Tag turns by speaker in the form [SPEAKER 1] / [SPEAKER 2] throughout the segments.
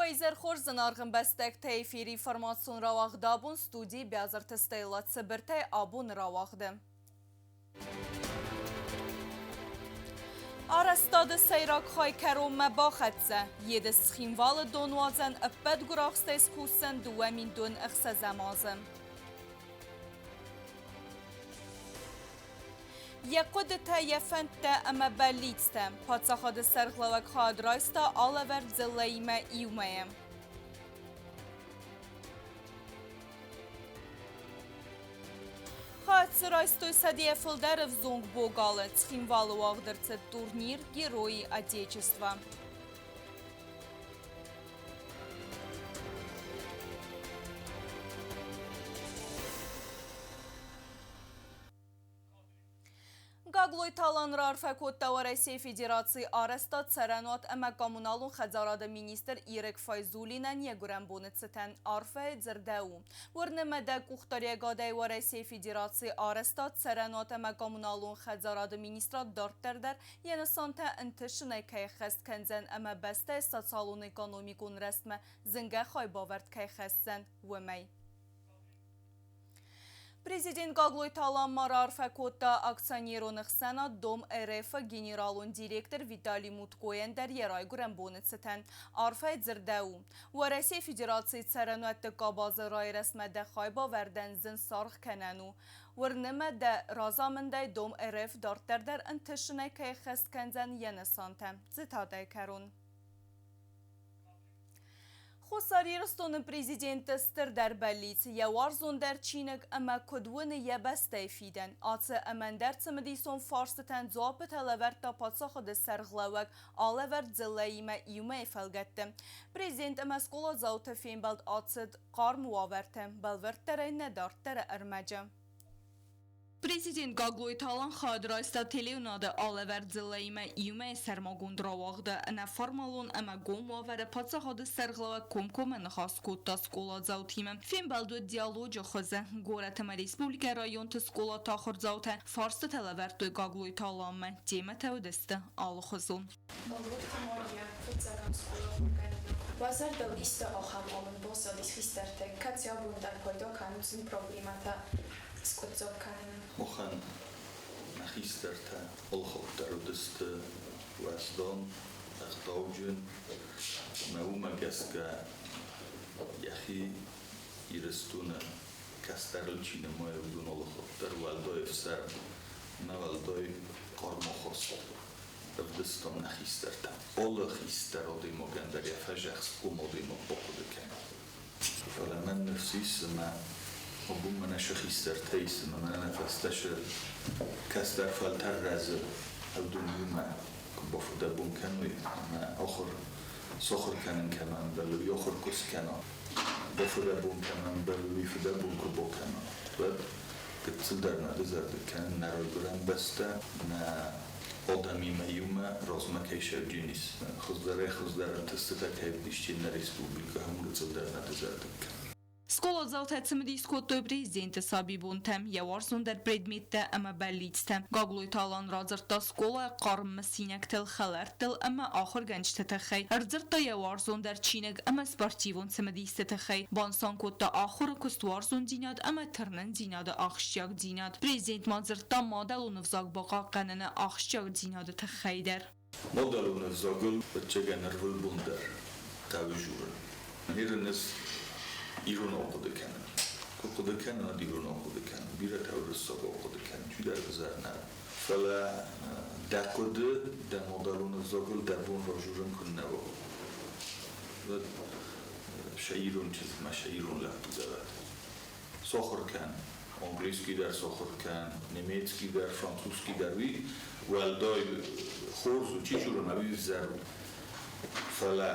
[SPEAKER 1] Уӕ изӕр хорз, зынаргъ ӕмбӕстӕгтӕ, эфиры информацион рауагъд абон студийы Биазырты Стелла Цыбыртӕй абоны рауагъды. Арӕзтады сӕйраг хай кӕронмӕ бахӕццӕ. Едыс Цхинвалы донуадзӕн ӕппӕт гуырахстӕй скусдзӕн 2006 азы. Йӕ хъуыдытӕ, йӕ фӕндтӕ ӕмӕ бӕллицтӕ паддзахады сӕргълӕууӕг хайад райста алӕвӕрд дзыллӕимӕ иумӕ. Хайад дзы райстой сӕдӕйӕ фылдӕр ӕвзонг богалы. Цхинвалы уагъд ӕрцыд турнир «Герои Отечества». Гаглойты Алан раарфӕ кодта Уӕрӕсейы Федерацийы арӕзтад, цӕрӕнуат ӕмӕ коммуналон хӕдзарады министр Ирек Файзуллинӕн йӕ гуырӕн боны цытӕн. Арфӕйы дзырдӕуы, уырны мӕ дӕ къухдариӕгадӕй Уӕрӕсейы Федерацийы арӕзтад, цӕрӕнуат ӕмӕ коммуналон хӕдзарады министрад дарддӕр дӕр йӕ нысантӕ ӕнтысынӕй кӕй ӕххӕст кӕндзӕн ӕмӕ бӕстӕйы социалон-экономикон рӕзтмӕ зынгӕ хайбавӕрд кӕй хӕсдзӕн, уымӕй. Президент Гаглойты Алан ма раарфӕ кодта акционерон ӕхсӕнад Дом РФ-ы генералон директор Виталий Муткойӕн дӕр йӕ райгуырӕн боны цытӕн. Арфӕйы дзырдӕуы, Уӕрӕсейы Федерацийы цӕрӕнуӕтты къабазы райрӕзтмӕ дӕ хайбавӕрдӕн зын саргъ кӕнӕн у. Уырны мӕ, дӕ разамындӕй Дом РФ дарддӕр дӕр ӕнтысынӕй кӕй ӕххӕст кӕндзӕн йӕ нысантӕ. Цитатӕйы кӕрон. Хуссар Ирыстоны президенты стырдӕр бӕллиц, йӕ уарзондӕр чиныг ӕмӕ куыд уыны йӕ бӕстӕйы фидӕн. Ацы ӕмӕ ӕндӕр цымыдисон фарстытӕн дзуаппытӕ лӕвӕрдта паддзахады сӕргълӕууӕг алӕвӕрд дзыллӕимӕ иумӕйы фӕлгӕтты. Президент ӕмӕ скъоладзауты фембӕлд ацыд хъарм уавӕрты, бӕлвырддӕрӕй нӕ дарддӕры ӕрмӕджы. Президент Гаглойты Алан хайад райста телеуынады алӕвӕрд дзыллӕимӕ иумӕ сӕрмагонд рауагъды. Ӕнӕформалон ӕмӕ гом уавӕры паддзахады сӕргълӕууӕг комкоммӕ ныхас кодта скъоладзаутимӕ. Фембӕлд уыд диалоджы хуызы. Горӕт ӕмӕ республикӕйы районты скъолаты ахуырдзаутӕ фарстытӕ лӕвӕрдтой Гаглойты Аланмӕ, темӕтӕ уыдысты алыхуызон.
[SPEAKER 2] Бӕлвурд Мария, фиццагӕм скъола ахургӕнӕг. Уӕ зӕрдыл исты ахӕм амынд баззадис хистӕртӕй, кӕци абон дӕр пайда кӕнут зын проблемӕтӕ скъуыддзаг кӕнынӕн?
[SPEAKER 3] Махӕн нӕ хистӕртӕ алыхатт уыдысты уӕздан, ӕгъдауджын ӕмӕ уымӕ гӕсгӕ йӕхи Ирыстоны кӕстӕрыл чи нымайы, уыдон алыхатт дӕр уӕлдай ӕфсӕрм ӕмӕ уӕлдай хъармахаст ӕвдыстам нӕ хистӕртӕм. Алы хистӕр адӕймагӕн дӕр йӕ фӕзӕхст хъом адӕймаг бахъуыды кӕны. Фӕлӕ мӕн ныфс ис, ӕмӕ абон мӕнӕ сӕ хистӕртӕ ис ӕмӕ мӕнӕ нӕ фӕстӕ сӕ кӕстӕр фӕлтӕр рӕзы, уыдон иумӕ куы бафыдӕбон кӕной ӕмӕ ахуыр сахуыр кӕнын кӕмӕ ӕмбӕлы, уый ахуыр куы скӕна, бафыдӕбон кӕмӕ ӕмбӕлы, уый фыдӕбон куы бакӕна, уӕд гыццылдӕр нӕ дызӕрдыг кӕнын нӕ райгуырӕн бӕстӕ, нӕ адӕмимӕ иумӕ размӕ кӕй сӕвджын ис, хуыздӕрӕй-хуыздӕр ӕнтыстытӕ кӕй ӕвдисти нӕ республикӕ, уым гыццылдӕр нӕ дызӕрдыг кӕнын.
[SPEAKER 1] Скъоладзаутӕ цымыдис кодтой президенты сабибонтӕм, йӕ уарзондӕр предметтӕ ӕмӕ бӕллицтӕ. Гаглойты Алан радзырдта скъолайы хъарм мысинӕгтыл, хӕлӕрттыл ӕмӕ ахуыргӕнджыты тыххӕй, ӕрдзырдта йӕ уарзондӕр чиныг ӕмӕ спортивон цымыдисты тыххӕй, банысан кодта ахуыры куыстуарзондзинад ӕмӕ тырнындзинады ахсджиагдзинад. Президент ма дзырдта мадӕлон ӕвзаг бахъахъхъӕныны ахсджиагдзинады тыххӕй дӕр.
[SPEAKER 3] Мадӕлон ӕвзагыл ӕвӕццӕгӕн ӕрвылбон дӕр хъӕуы дзурын. Ныр ӕз иронау хъуыды кӕнын. Куы хъуыды кӕнын, уӕд иронау хъуыды кӕнын. Бирӕтӕ уырыссагау хъуыды кӕнын, чидӕр ӕвзӕр нӕ. Фӕлӕ дӕ хъуыды, дӕ мадӕлон ӕвзагыл дӕ бон разурын куыннӕ уа, уӕд сӕ ирон чызгмӕ, сӕ ирон лӕппу зӕгъӕд. Сахуыр кӕн, английский дӕр сахуыр кӕн, немецкий дӕр, французский дӕр, уый уӕлдай хорз у, чи зоны, ӕви ӕвзӕр у. Фӕлӕ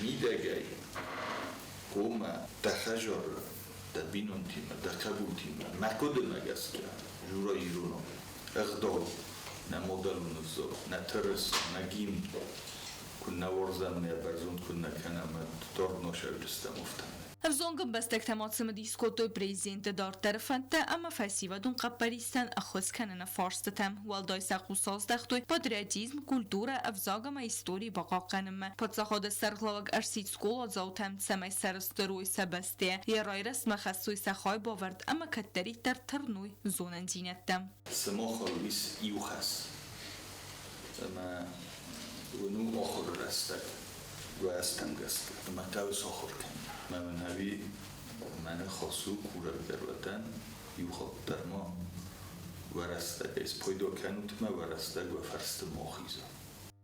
[SPEAKER 3] мидӕгӕй хъуамӕ дӕ хӕдзары, дӕ бинонтимӕ, дӕ хъӕбултимӕ, мӕ хъуыдымӕ гӕсгӕ, дзура иронау. Ӕгъдау, нӕ мадӕлон ӕвзаг, нӕ тырыса, нӕ гимн куыннӕ уарзӕм, нӕ бӕрзонд куыннӕ кӕнӕм, дард нӕ сӕвджыстӕм афтӕмӕй.
[SPEAKER 1] Ӕвзонг ӕмбӕстӕгтӕ ма цымыдис кодтой президенты дарддӕры фӕндтӕ ӕмӕ фӕсивӕдон хъӕппӕристӕн ӕххуыс кӕныны фарстытӕм. Уӕлдай сӕ хъус аздӕхтой патриотизм, культурӕ, ӕвзаг ӕмӕ истори бахъахъхъӕнынмӕ. Паддзахады сӕргълӕууӕг ӕрсидт скъоладзаутӕм, цӕмӕй сӕрыстыр уой сӕ бӕстӕйӕ, йӕ райрӕзтмӕ хӕссой сӕ хайбавӕрд ӕмӕ кӕддӕриддӕр тырной зонындзинӕдтӕм.
[SPEAKER 3] Сымахыл ис иу хӕс, ӕмӕ уын у ахуыры рӕстӕг уӕ азтӕм гӕсгӕ. Ӕмӕ та уый сахуыр кӕн. Мӕ мын ӕви мӕнӕ хӕс у курӕг дӕр уӕ дӕн, иу хатт дӕр ма уӕ рӕстӕгӕй спайда кӕнут ӕмӕ уӕ рӕстӕг уӕ фӕрсты ма ахиза.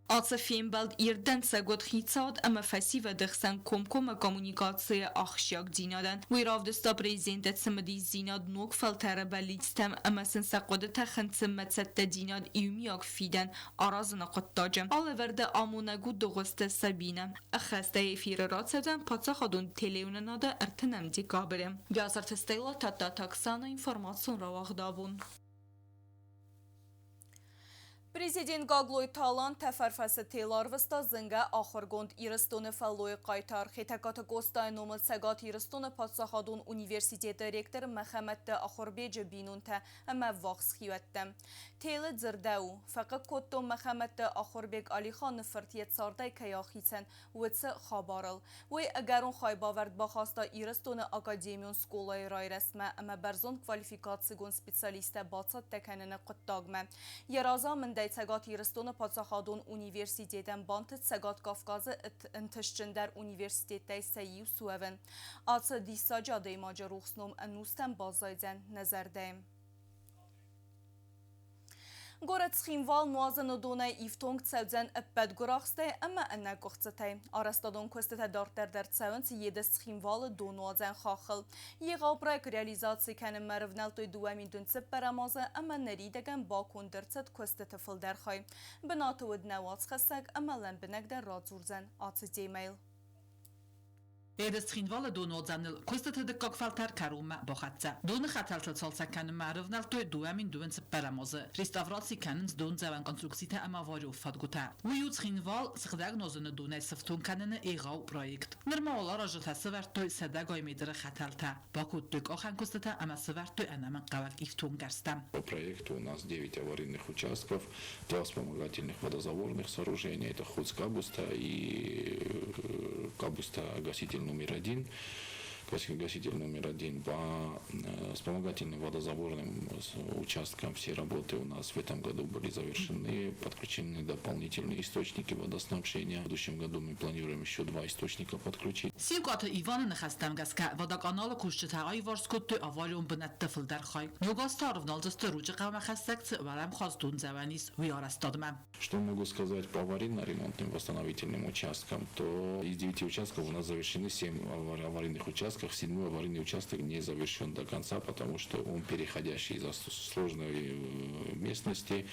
[SPEAKER 1] Ацы фембӕлд ирд дӕнцӕг уыд хицауад ӕмӕ фӕсивӕды хсӕн комкоммӕ коммуникацийы ахсджиагдзинадӕн. Уый равдыста президенты цымыдисдзинад ног фӕлтӕры бӕллицтӕм ӕмӕ сын сӕ хъуыдытӕ хынцынмӕ цӕттӕдзинад иумиаг фидӕн аразыны хъуыддаджы. Алӕвӕрды амонӕг у Дыгъуызты Сабинӕ. Ӕххӕстӕй эфиры рацӕудзӕн паддзахадон телеуынынады ӕртынӕм декабры. Биазырты Стелла, Тадтаты Оксана, информацион рауагъд абон. Президент Гаглойты Алан тӕфӕрфӕсы тел арвыста зынгӕ ахуыргонд Ирыстоны фӕллойы хъайтар Хетӕгкаты Къостайы номыл Цӕгат Ирыстоны паддзахадон университеты ректор Мӕхӕмӕтты Ахуырбеджы бинонтӕ ӕмӕ ӕввахс хиуӕттӕ. Телы дзырдӕу, фӕхъыг кодтон Мӕхӕмӕтты Ахуырбег Алиханы фырт йӕ цардӕй кӕй ахицӕн, уыцы хабарыл. Уый ӕгӕрон хайбавӕрд бахаста Ирыстоны академион скъолайы райрӕзтмӕ ӕмӕ бӕрзонд квалификацигонд специалисттӕ бацӕттӕ кӕныны хъуыддагмӕ. Йӕ разамындӕй Цӕгат Ирыстоны паддзахадон университетӕн бантыст Цӕгат Кавказы ӕнтыстджындӕр университеттӕй сӕ иу суӕвын. Ацы диссаджы адӕймаджы рухс ном ӕнустӕм баззайдзӕн нӕ зӕрдӕйы. Горӕт Цхинвал нуазыны донӕй ифтонг цӕудзӕн ӕппӕт гуырахстӕй ӕмӕ ӕнӕкъуыхцытӕй. Арӕзтадон куыстытӕ дарддӕр дӕр цӕуынц Едыс-Цхинвалы донуадзӕн хаххыл. Егъау проект реализаци кӕнынмӕ рывнӕлдтой 2004 азы ӕмӕ ныридӕгӕн баконд ӕрцыд куыстыты фылдӕр хай. Бынаты уыд нӕ уацхӕссӕг ӕмӕ лӕмбынӕгдӕр радзурдзӕн ацы темӕйыл.
[SPEAKER 4] Едыс Цхинвалы донуадзӕныл куыстыты дыккаг фӕлтӕр кӕронмӕ бахӕццӕ. Доны хӕтӕлтыл цалцӕг кӕнынмӕ ӕрывнӕлдтой 2024 азы. Реставраци кӕнынц дондзӕуӕн конструкцитӕ ӕмӕ аварион фадгуытӕ. Уый у Цхинвал сыгъдӕг нозыны донӕй сифтонг кӕныны егъау проект. Нырма уал аразджытӕ сӕвӕрдтой сӕдӕгай метры хӕтӕлтӕ, бакодтой къахӕн куыстытӕ ӕмӕ сӕвӕрдтой ӕнӕмӕнгхъӕуӕг ифтонггӕрзтӕ.
[SPEAKER 5] По проекту у нас 9 аварийных участков, два вспомогательных водозаборных сооружения, это Хуц-Кабуста и Кабуста-гаситель номер один. Гаситель номер один. По вспомогательным водозаборным участкам все работы у нас в этом году были завершены, подключены дополнительные источники водоснабжения. В будущем году мы планируем еще два источника подключить.
[SPEAKER 4] Сиукъаты Иваны ныхӕстӕм гӕсгӕ, Водоканалы кусджытӕ аиуварс кодтой аварион бынӕтты фылдӕр хай. Ног аз та ӕрывналдзысты Ручъы хъӕумӕ хӕстӕг цы уӕлӕмхас дондзӕуӕн ис, уый арӕзтадмӕ.
[SPEAKER 5] Что могу сказать по аварийно-ремонтным восстановительным участкам, то из девяти участков у нас завершены семь аварийных участков, седьмой аварийный участок не завершен до конца, потому что он переходящий из-за сложной местности.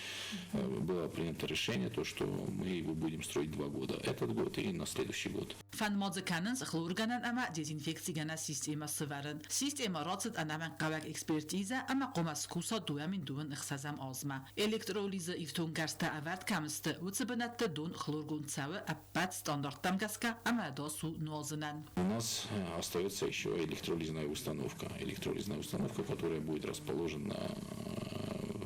[SPEAKER 5] Было принято решение, то, что мы его будем строить 2 года, этот год и на следующий год.
[SPEAKER 4] Фӕнд ма дзы кӕнынц хлоргӕнӕн ӕмӕ дезинфекцигӕнӕн системӕ сӕвӕрын. Системӕ рацыд ӕнӕмӕнгхъӕуӕг экспертизӕ ӕмӕ хъуамӕ скуса 2026 азмӕ. Электролизы ифтонггӕрзтӕ ӕвӕрд кӕм сты, уыцы бынӕтты дон хлоргонд цӕуы ӕппӕт стандарттӕм гӕсгӕ ӕмӕ ӕдас у нуазынӕн.
[SPEAKER 5] У нас остается еще электролизная установка. Электролизная установка, которая будет расположена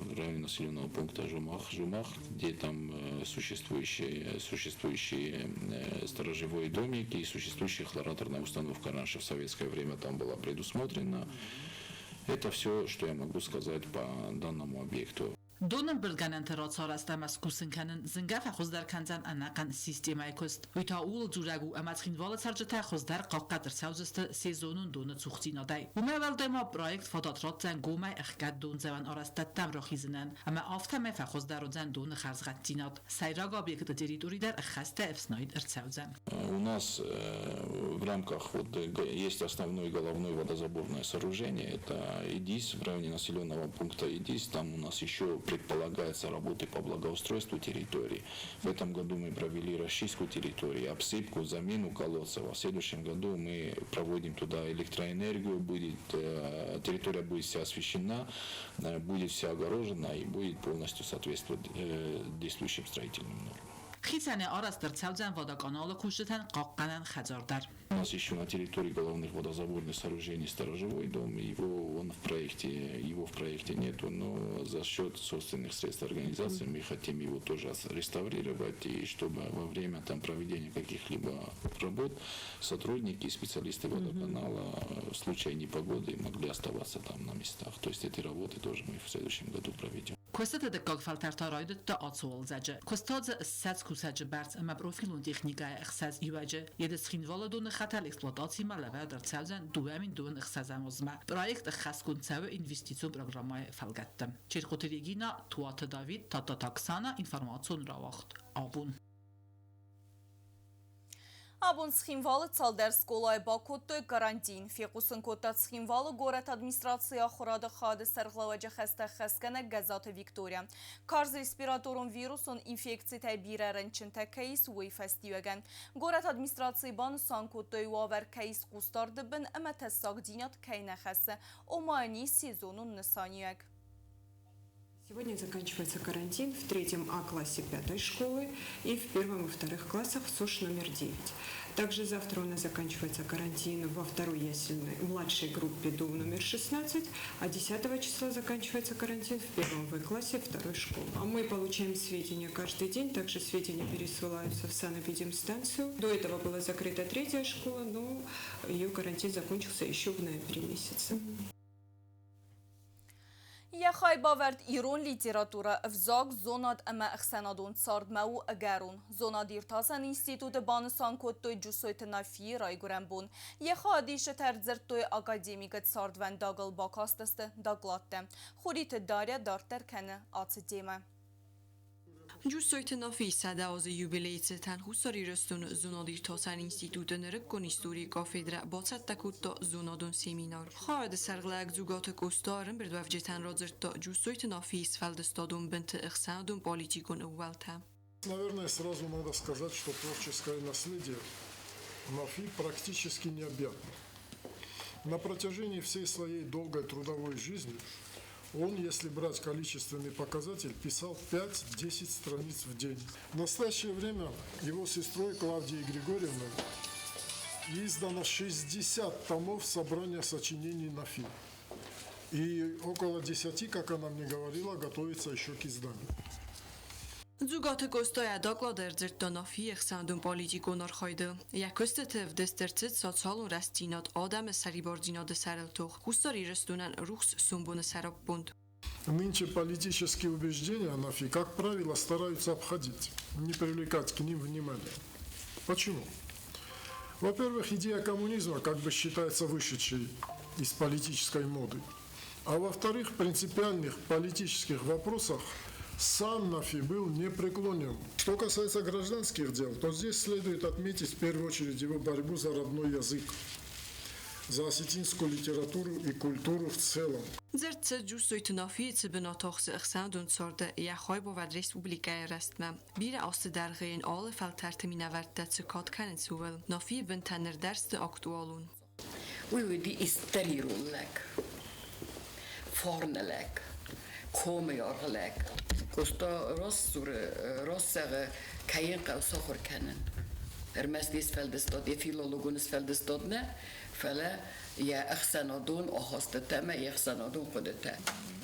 [SPEAKER 5] в районе населенного пункта Жумах, Жумах, где там существующие сторожевой домик и существующая хлораторная установка раньше в советское время там была предусмотрена. Это все, что я могу сказать по данному объекту.
[SPEAKER 4] Донӕмбырдгӕнӕнты рацарӕзт ӕмӕ скусын кӕнын зынгӕ фӕхуыздӕр кӕндзӕн ӕнӕхъӕн системӕйы куыст. Уый та ууыл дзурӕг у, ӕмӕ Цхинвалы цӕрджытӕ хуыздӕр хъахъхъӕд ӕрцӕудзысты сезонон доны цухдзинадӕй. Уымӕй уӕлдай ма проект фадат ратдзӕн гомӕй ӕхгӕд дондзӕуӕн арӕзтӕдтӕм рахизынӕн ӕмӕ афтӕмӕй фӕхуыздӕр уыдзӕн доны хӕрзгъӕддзинад. Сӕйраг объекты территори дӕр ӕххӕстӕй ӕфснайд ӕрцӕудзӕн.
[SPEAKER 5] У нас в рамках вот есть основное головное водозаборное сооружение, это ИДИС в районе населенного пункта Едис. Там у нас еще предполагается работы по благоустройству территории. В этом году мы провели расчистку территории, обсыпку, замену колодцев. А в следующем году мы проводим туда электроэнергию, будет, территория будет вся освещена, будет вся огорожена и будет полностью соответствовать действующим строительным нормам.
[SPEAKER 4] Хицӕнӕй арӕзт ӕрцӕудзӕн Водоканал-ы кусджытӕн хъахъхъӕнӕн хӕдзар дӕр.
[SPEAKER 5] У нас еще на территории головных водозаборных сооружений сторожевой дом, его он в проекте, его в проекте нету, но за счет собственных средств организации мы хотим его тоже реставрировать, и чтобы во время там проведения каких-либо работ сотрудники и специалисты водоканала в случае непогоды могли оставаться там на местах. То есть эти работы тоже мы в следующем году проведем.
[SPEAKER 4] Куыстыты дыккаг фӕлтӕр та райдыдта ацы уалдзӕджы. Куыста дзы 20 кусӕджы бӕрц ӕмӕ профилон техникӕйы 6 иуӕджы. Едыс-Цхинвалы доны хӕтӕл эксплуатацимӕ лӕвӕрд ӕрцӕудзӕн 2026-ӕм азмӕ. Проект ӕххӕстгонд цӕуы инвестицион программӕйы фӕлгӕтты. Черкъоты Регина, Туаты Давид, Тадтаты Оксана, информацион рауагъд Абон.
[SPEAKER 1] Абон Цхинвалы цалдӕр скъолайы бакодтой карантин, фехъусын кодта Цхинвалы горӕты администрацийы ахуырады хайады сӕргълӕууӕджы хӕстӕ хӕсгӕнӕг Гӕззаты Виктория. Карз респираторон вирусон инфекцитӕй бирӕ рынчынтӕ кӕй ис, уый фӕстиуӕгӕн. Горӕты администрацийы банысан кодтой, уавӕр кӕй ис хъусдарды бын ӕмӕ тӕссагдзинад кӕй нӕ хӕссы, ома ын ис сезонон нысаниуӕг.
[SPEAKER 6] Сегодня заканчивается карантин в третьем А-классе пятой школы и в первом и вторых классах СОШ номер 9. Также завтра у нас заканчивается карантин во второй ясельной младшей группе ДУ номер 16, а 10 числа заканчивается карантин в первом В-классе второй школы. А мы получаем сведения каждый день, также сведения пересылаются в санэпидемстанцию. До этого была закрыта третья школа, но ее карантин закончился еще в ноябре месяце.
[SPEAKER 1] Йӕ хайбавӕрд ирон литературӕ, ӕвзаг, зонад ӕмӕ ӕхсӕнадон цардмӕ у ӕгӕрон. Зонад-иртасӕн институты банысан кодтой Джусойты Нафийы райгуырӕн бон. Йӕ хайадисджытӕ ӕрдзырдтой академикы цардвӕндагыл, бакастысты докладтӕ. Хуриты Дарья дарддӕр кӕны ацы темӕ.
[SPEAKER 7] Джусойты Нафийы 100 азы юбилейы цытӕн Хуссар Ирыстоны зонад-иртасӕн институты нырыккон историйы кафедрӕ бацӕттӕ кодта зонадон семинар. Хайады сӕргълӕууӕг Дзугаты Къоста ӕрӕмбырдуӕвджытӕн радзырдта Джусойты Нафийы сфӕлдыстадон бынты ӕхсӕнадон-политикон ӕууӕлтӕ.
[SPEAKER 8] Наверное, сразу надо сказать, что творческое наследие Нафи практически необъятно. На протяжении всей своей долгой трудовой жизни он, если брать количественный показатель, писал 5-10 страниц в день. В настоящее время его сестрой Клавдией Григорьевной издано 60 томов собрания сочинений Нафи. И около 10, как она мне говорила, готовится еще к изданию.
[SPEAKER 7] Дзугаты Къоста йӕ доклады ӕрдзырдта Нафийы ӕхсӕнадон-политикон архайдыл. Йӕ куыстыты ӕвдыст ӕрцыд социалон рӕстдзинад, адӕмы сӕрибардзинады сӕрыл тох, Хуссар Ирыстонӕн рухс сомбоны сӕраппонд.
[SPEAKER 8] Нынче политические убеждения Нафи, как правило, стараются обходить, не привлекать к ним внимания. Почему? Во-первых, идея коммунизма как бы считается вышедшей из политической моды. А во-вторых, в принципиальных политических вопросах сам Нафи был непреклонен. Что касается гражданских дел, то здесь следует отметить в первую очередь его борьбу за родной язык, за осетинскую литературу и культуру в целом.
[SPEAKER 7] Дзырд цыд Джусойты Нафийы цы бынат ахсы ӕхсӕнадон царды, йӕ хайбавӕрд республикӕйы рӕзтмӕ. Бирӕ азты дӕргъы йын алы фӕлтӕрты минӕвӕрттӕ цы кад кӕнынц, ууыл. Нафийы бынтӕ ныр дӕр сты актуалон.
[SPEAKER 9] Уый уыди историрон лӕг, фарны лӕг, комы аргъ лӕг. Къоста раст дзуры, раст зӕгъы, кӕй йын хъӕуы сахуыр кӕнын. Ӕрмӕст йе сфӕлдыстад, йӕ филологон сфӕлдыстад нӕ, фӕлӕ йӕ ӕхсӕнадон ахастытӕ ӕмӕ йе хсӕнадон хъуыдытӕ.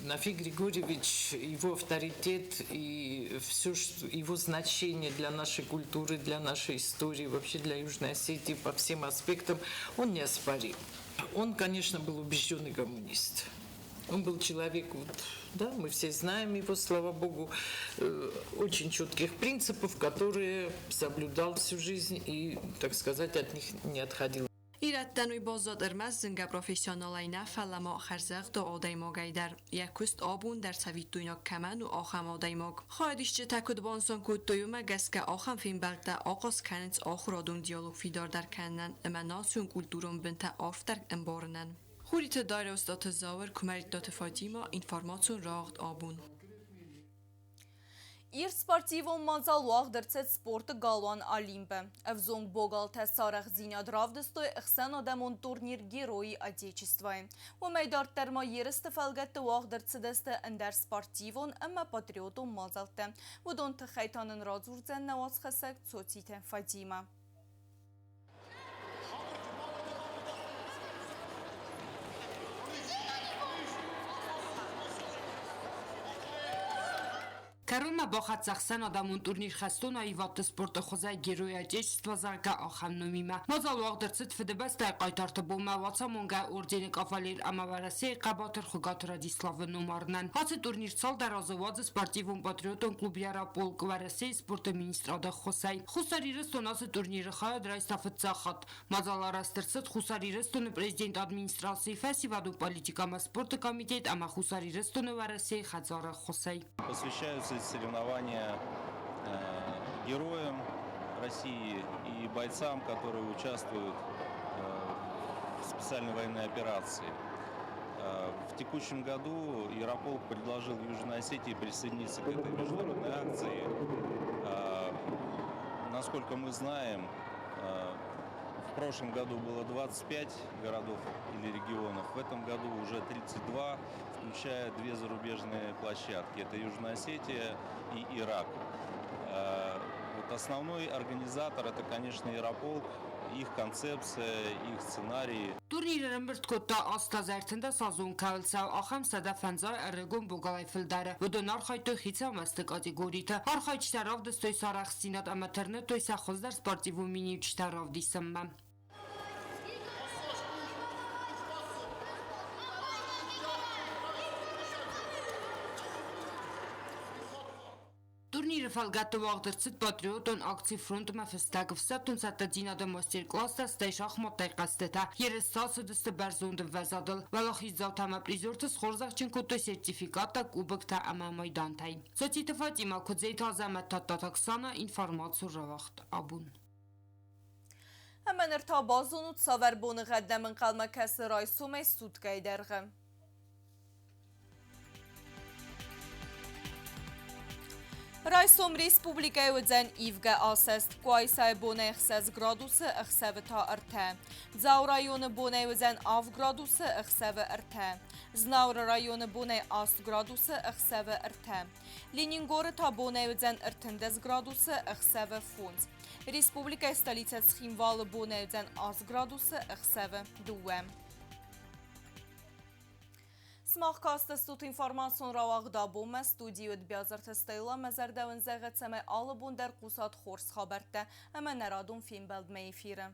[SPEAKER 10] Нафи Григорьевич, его авторитет и все, что, его значение для нашей культуры, для нашей истории, вообще для Южной Осетии по всем аспектам, он неоспорим. Он, конечно, был убежденный коммунист. Он был человек, вот, да, мы все знаем его, слава богу, очень четких принципов, которые соблюдал всю жизнь и, так сказать, от них не отходил.
[SPEAKER 7] Ирӕттӕн уый баззад ӕрмӕст зынгӕ профессионалӕй нӕ, фӕлӕ ма хӕрзӕгъдау адӕймагӕй дӕр. Йӕ куыст абон дӕр цӕвиттойнаг кӕмӕн у, ахӕм адӕймаг. Хайадисджытӕ куыд банысан кодтой, уымӕ гӕсгӕ ахӕм фембӕлдтӕ ахъаз кӕнынц ахуырадон диалог фидардӕр кӕнынӕн ӕмӕ национ-культурон бынтӕ арфдӕр ӕмбарынӕн. Хуриты Дарья, Остъаты Зауыр, Куымӕридтаты Фатимӕ, информацион рауагъд Абон.
[SPEAKER 1] Ирд спортивон мадзал уагъд ӕрцыд спорты галуан Олимп-ы. Ӕвзонг богалтӕ сӕ арӕхстдзинад равдыстой ӕхсӕнадӕмон турнир Герои Отечества-йы. Уымӕй дарддӕр ма ерысты фӕлгӕтты уагъд ӕрцыдысты ӕндӕр спортивон ӕмӕ патриотон мадзӕлттӕ. Уыдон тыххӕй та нын радзурдзӕн нӕ уацхӕссӕг Цоциты Фатимӕ.
[SPEAKER 11] Кӕронмӕ бахӕццӕ ӕхсӕнадӕмон турнир хӕстон аивӕдты спорты хуызӕй Герой Отечества, зӕгъгӕ, ахӕм номимӕ. Мадзал уагъд ӕрцыд Фыдыбӕстӕйы хъайтарты бонмӕ Уацамонгӕ ордены кавалер ӕмӕ Уӕрӕсейы хъӕбатыр Хуыгаты Радиславы номарынӕн. Ацы турнир цалдӕр азы уадзы спортивон-патриотон клуб Ярополк Уӕрӕсейы спорты министрады ӕххуысӕй. Хуссар Ирыстон ацы турниры хайад райста фыццаг хатт. Мадзал арӕзт ӕрцыд Хуссар Ирыстоны президент администрацийы фӕсивӕдон политикӕ ӕмӕ спорты комитет ӕмӕ Хуссар Ирыстоны Уӕрӕсейы хӕдзары ӕххуысӕй.
[SPEAKER 12] Посвящаются эти соревнования героям России и бойцам, которые участвуют в специальной военной операции. В текущем году Ярополк предложил Южной Осетии присоединиться к этой международной акции. Насколько мы знаем, в прошлом году было 25 городов или регионов, в этом году уже 32, включая две зарубежные площадки. Это Южная Осетия и Ирак. Вот основной организатор это, конечно, Ярополк, их концепция, их сценарии.
[SPEAKER 11] Турнир ӕрӕмбырд кодта 8 31 азон кӕуыл цӕуы, ахӕм 150 ӕрыгон богалӕй фылдӕры. Уыдон архайдтой хицӕн уӕзты категориты. Архайджытӕ равдыстой сӕ арӕхстдзинад ӕмӕ тырныдтой сӕ хуыздӕр спортивон миниуджытӕ равдисынмӕ. Турниры фӕлгӕтты уагъд ӕрцыд патриотон акци фронтмӕ фыстӕг ӕфсӕддон цӕттӕдзинады мастер-класстӕ, стӕй шахматтӕй хъӕзтытӕ. Ерыстӕ ацыдысты бӕрзонд ӕмвӕзадыл. Уӕлахиздзаутӕ ӕмӕ призерты схорзӕхджын кодтой сертификаттӕ, кубоктӕ ӕмӕ майдантӕй. Цоциты Фатимӕ, Куыдзейты Азӕмӕт, Тадтаты Оксана, информацион рауагъд абон.
[SPEAKER 1] Ӕмӕ ныр та базонут, цавӕр боныгъӕд нӕм ӕнхъӕлмӕ кӕсы райсомӕй суткӕйы дӕргъы. Райсом республикӕйы уыдзӕн ивгӕ асӕст. Къуайсайы бонӕй 6 градусы, ӕхсӕвы та ӕртӕ. Дзауы районы бонӕй уыдзӕн 7 градусы, ӕхсӕвы ӕртӕ. Знауыры районы бонӕй 8 градусы, ӕхсӕвы ӕртӕ. Ленингоры та бонӕй уыдзӕн 13 градусы, ӕхсӕвы фондз. Республикӕйы столицӕ Цхинвалы бонӕй уыдзӕн 8 градусы, ӕхсӕвы дыууӕ. Сымах кастыстут информацион рауагъд абонмӕ студийы уыд Биазырты Стелла. Мӕ зӕрдӕ уын зӕгъы, цӕмӕй алы бон дӕр хъусат хорз хабӕрттӕ ӕмӕ нӕ радон фембӕлдмӕ эфиры.